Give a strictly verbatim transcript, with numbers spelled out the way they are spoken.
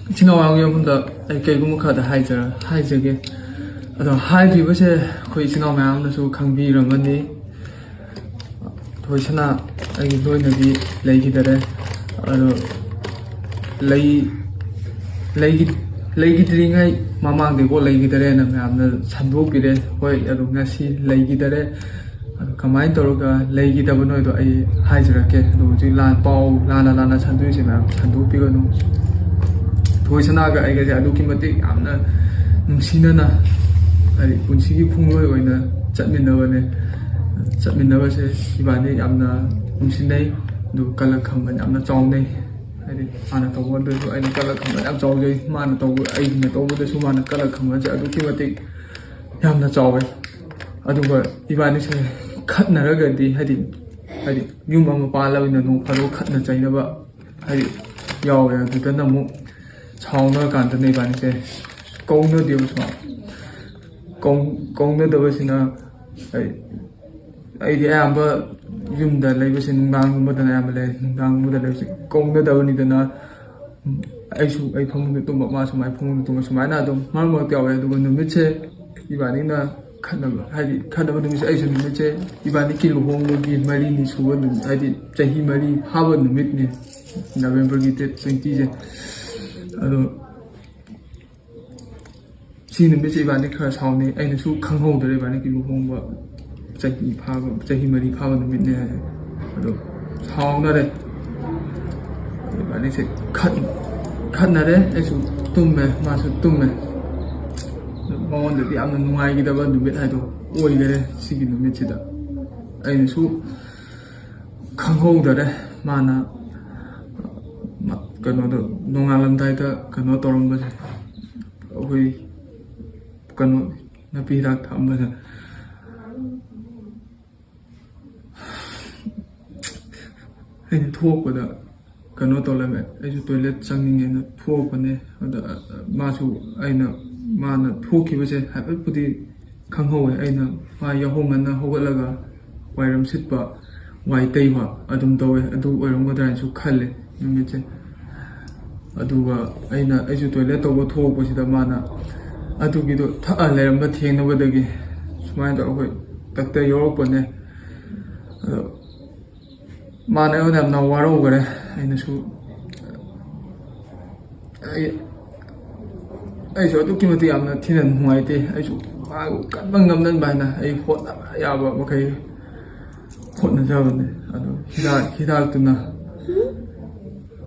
ꯏꯆꯤꯟ ꯏꯅꯥꯎ ꯃꯌꯥꯝꯒꯤ ꯃꯐꯝꯗ ꯑꯩ ꯀꯩꯒꯨꯝꯕ ꯈꯔꯗ ꯍꯥꯏꯖꯔ ꯍꯥꯏꯖꯒꯦ꯫ ꯑꯗꯣ ꯍꯥꯏꯗ꯭ꯔꯤꯕꯁꯦ ꯑꯩꯈꯣꯏ ꯏꯆꯤꯟ ꯏꯅꯥꯎ ꯃꯌꯥꯝꯅꯁꯨ ꯈꯪꯕꯤꯔꯝꯃꯅꯤ꯫ ꯊꯣꯏꯁꯅꯥ ꯑꯩꯒꯤ ꯂꯣꯏꯅꯕꯤ ꯂꯩꯈꯤꯗꯔꯦ꯫ ꯑꯗꯣ ꯂꯩ ꯂꯩꯈꯤ ꯂꯩꯈꯤꯗ꯭ꯔꯤꯉꯩ ꯃꯃꯥꯡꯗꯩꯀꯣ ꯂꯩꯈꯤꯗꯔꯦꯅ ꯃꯌꯥꯝꯅ ꯁꯟꯗꯣꯛꯄꯤꯔꯦ꯫ ꯍꯣꯏ, ꯑꯗꯣ ꯉꯁꯤ ꯂꯩꯈꯤꯗꯔꯦ꯫ ꯑꯗꯣ ꯀꯃꯥꯏꯅ ꯇꯧꯔꯒ ꯂꯩꯈꯤꯗꯕꯅꯣꯗꯣ ꯑꯩ ꯍꯥꯏꯖꯔꯛꯀꯦ꯫ ꯑꯗꯣ ꯍꯧꯖꯤꯛ ꯂꯥꯟ ꯄꯥꯎ ꯂꯥꯟꯅ ꯂꯥꯟꯅ ꯁꯟꯗꯣꯛꯏꯁꯦ ꯃꯌꯥꯝ ꯁꯟꯗꯣꯛꯄꯤꯒꯅꯨ꯫ ꯊꯣꯏꯁꯅꯥꯒ ꯑꯩꯒꯁꯦ ꯑꯗꯨꯛꯀꯤ ꯃꯇꯤꯛ ꯌꯥꯝꯅ ꯅꯨꯡꯁꯤꯅꯅ, ꯍꯥꯏꯗꯤ ꯄꯨꯟꯁꯤꯒꯤ ꯈꯣꯡꯂꯣꯏ ꯑꯣꯏꯅ ꯆꯠꯃꯤꯟꯅꯕꯅꯦ꯫ ꯆꯠꯃꯤꯟꯅꯕꯁꯦ ꯏꯕꯥꯅꯤ ꯌꯥꯝꯅ ꯅꯨꯡꯁꯤꯅꯩ꯫ ꯑꯗꯨꯒ ꯀꯂꯛ ꯈꯝꯕꯟ ꯌꯥꯝꯅ ꯆꯥꯎꯅꯩ꯫ ꯍꯥꯏꯗꯤ ꯃꯥꯅ ꯇꯧꯕꯗꯁꯨ ꯑꯩꯅ ꯀꯂꯛ ꯈꯝꯕꯟ ꯌꯥꯝ ꯆꯥꯎꯖꯩ, ꯃꯥꯅ ꯇꯧꯕ ꯑꯩꯒꯤꯅ ꯇꯧꯕꯗꯁꯨ ꯃꯥꯅ ꯀꯂꯛ ꯈꯝꯕꯟꯁꯦ ꯑꯗꯨꯛꯀꯤ ꯃꯇꯤꯛ ꯌꯥꯝꯅ ꯆꯥꯎꯋꯦ꯫ ꯑꯗꯨꯒ ꯏꯕꯥꯅꯤꯁꯦ ꯈꯠꯅꯔꯒꯗꯤ, ꯍꯥꯏꯗꯤ ꯍꯥꯏꯗꯤ ꯌꯨꯝ ꯑꯃ ꯄꯥꯜꯂꯕꯅꯤꯅ ꯅꯣꯡ ꯐꯥꯗꯣꯛ ꯈꯠꯅ ꯆꯩꯅꯕ ꯍꯥꯏꯗꯤ ꯌꯥꯎꯋꯦ꯫ ꯑꯗꯨꯗꯅ ꯑꯃꯨꯛ ꯁꯥꯎꯅꯔꯀꯥꯟꯗꯅ ꯏꯕꯥꯅꯤꯁꯦ ꯀꯧꯅꯗꯦꯕ ꯁꯨꯃꯥꯏꯅ꯫ ꯀꯧ- ꯀꯧꯅꯗꯕꯁꯤꯅ ꯑꯩ ꯑꯩꯗꯤ ꯑꯌꯥꯝꯕ ꯌꯨꯝꯗ ꯂꯩꯕꯁꯦ ꯅꯨꯡꯗꯥꯡꯒꯨꯝꯕꯗꯅ ꯑꯌꯥꯝꯕ ꯂꯩ꯫ ꯅꯨꯡꯗꯥꯡꯒꯨꯝꯕꯗ ꯂꯩꯕꯁꯦ ꯀꯧꯅꯗꯕꯅꯤꯗꯅ, ꯎꯝ, ꯑꯩꯁꯨ ꯑꯩ ꯐꯃꯨꯡꯗ ꯇꯨꯝꯕ, ꯃꯥꯁꯨ ꯃꯥꯏ ꯐꯃꯨꯡꯗ ꯇꯨꯝꯕ, ꯁꯨꯃꯥꯏꯅ ꯑꯗꯨꯝ ꯃꯔꯛ ꯃꯔꯛꯇ ꯌꯥꯎꯋꯦ꯫ ꯑꯗꯨꯒ ꯅꯨꯃꯤꯠꯁꯦ ꯏꯕꯥꯅꯤꯅ ꯈꯠꯅꯕ, ꯍꯥꯏꯗꯤ ꯈꯠꯅꯕ ꯅꯨꯃꯤꯠꯁꯦ ꯑꯩꯁꯨ ꯅꯨꯃꯤꯠꯁꯦ ꯏꯕꯥꯅꯤꯒꯤ ꯂꯨꯍꯣꯡꯕꯒꯤ ꯃꯔꯤꯅꯤ ꯁꯨꯕ ꯅꯨꯃꯤꯠ, ꯍꯥꯏꯗꯤ ꯆꯍꯤ ꯃꯔꯤ ꯐꯥꯕ ꯅꯨꯃꯤꯠꯅꯤ, ꯅꯕꯦꯝꯕꯔꯒꯤ ꯗꯦꯠ ꯇ꯭ꯋꯦꯟꯇꯤꯁꯦ꯫ ꯑꯗꯣ ꯁꯤ ꯅꯨꯃꯤꯠꯁꯦ ꯏꯕꯥꯅꯤ ꯈꯔ ꯁꯥꯎꯅꯩ꯫ ꯑꯩꯅꯁꯨ ꯈꯪꯍꯧꯗ꯭ꯔꯦ ꯏꯕꯥꯅꯤꯒꯤ ꯂꯨꯍꯣꯡꯕ ꯆꯍꯤ ꯐꯥꯕ, ꯆꯍꯤ ꯃꯔꯤ ꯐꯥꯕ ꯅꯨꯃꯤꯠꯅꯦ ꯍꯥꯏꯁꯦ꯫ ꯑꯗꯣ ꯁꯥꯎꯅꯔꯦ꯫ ꯏꯕꯥꯅꯤꯁꯦ ꯈꯠ- ꯈꯠꯅꯔꯦ꯫ ꯑꯩꯁꯨ ꯇꯨꯝꯃꯦ, ꯃꯥꯁꯨ ꯇꯨꯝꯃꯦ꯫ ꯃꯉꯣꯟꯗꯗꯤ ꯌꯥꯝꯅ ꯅꯨꯡꯉꯥꯏꯈꯤꯗꯕ ꯅꯨꯃꯤꯠ ꯍꯥꯏꯗꯣ ꯑꯣꯏꯈꯔꯦ ꯁꯤꯒꯤ ꯅꯨꯃꯤꯠꯁꯤꯗ꯫ ꯑꯩꯅꯁꯨ ꯈꯪꯍꯧꯗꯔꯦ꯫ ꯃꯥꯅ ꯀꯩꯅꯣꯗꯣ, ꯅꯣꯡꯉꯥꯜꯂꯝꯗꯥꯏꯗ ꯀꯩꯅꯣ ꯇꯧꯔꯝꯕꯁꯦ, ꯑꯩꯈꯣꯏ ꯀꯩꯅꯣ ꯅꯥꯄꯤ ꯍꯤꯗꯥꯛ ꯊꯛꯑꯝꯕꯁꯦ꯫ ꯑꯩꯅ ꯊꯣꯛꯄꯗ ꯀꯩꯅꯣ ꯇꯧꯔꯝꯃꯦ꯫ ꯑꯩꯁꯨ ꯇꯣꯏꯂꯦꯠ ꯆꯪꯅꯤꯡꯉꯦꯅ ꯊꯣꯛꯄꯅꯦ꯫ ꯑꯗ ꯃꯥꯁꯨ, ꯑꯩꯅ, ꯃꯥꯅ ꯊꯣꯛꯈꯤꯕꯁꯦ ꯍꯥꯏꯐꯦꯠꯄꯨꯗꯤ ꯈꯪꯍꯧꯋꯦ꯫ ꯑꯩꯅ ꯃꯥ ꯌꯥꯍꯧ ꯉꯟꯅ ꯍꯧꯒꯠꯂꯒ ꯋꯥꯏꯔꯝ ꯁꯤꯠꯄ, ꯋꯥꯏ ꯇꯩꯕ ꯑꯗꯨꯝ ꯇꯧꯋꯦ꯫ ꯑꯗꯨ ꯑꯣꯏꯔꯝꯒꯗ꯭ꯔꯥ ꯍꯥꯏꯅꯁꯨ ꯈꯜꯂꯦ ꯅꯨꯃꯤꯠꯁꯦ꯫ ꯑꯗꯨꯒ ꯑꯩꯅ ꯑꯩꯁꯨ ꯇꯣꯏꯂꯦꯠ ꯇꯧꯕ ꯊꯣꯛꯂꯛꯄꯁꯤꯗ ꯃꯥꯅ ꯑꯗꯨꯒꯤꯗꯣ ꯊꯛꯑ ꯂꯩꯔꯝꯕ ꯊꯦꯡꯅꯕꯗꯒꯤ ꯁꯨꯃꯥꯏꯅ ꯇꯧꯔꯒ ꯑꯩꯈꯣꯏ ꯗꯥꯛꯇꯔ ꯌꯧꯔꯛꯄꯅꯦ꯫ ꯑꯗꯣ ꯃꯥꯅ ꯑꯩꯉꯣꯟꯗ ꯌꯥꯝꯅ ꯋꯥꯔꯧꯈꯔꯦ꯫ ꯑꯩꯅꯁꯨ ꯑꯩ ꯑꯩꯁꯨ ꯑꯗꯨꯛꯀꯤ ꯃꯇꯤꯛ ꯌꯥꯝꯅ ꯊꯤꯅ ꯅꯨꯡꯉꯥꯏꯇꯦ꯫ ꯑꯩꯁꯨ ꯃꯥꯕꯨ ꯀꯟꯕ ꯉꯝꯅꯕ ꯍꯥꯏꯅ ꯑꯩ ꯍꯣꯠꯅꯕ ꯌꯥꯕ ꯃꯈꯩ ꯍꯣꯠꯅꯖꯕꯅꯦ꯫ ꯑꯗꯣ ꯍꯤꯗꯥꯛ ꯍꯤꯗꯥꯛꯇꯨꯅ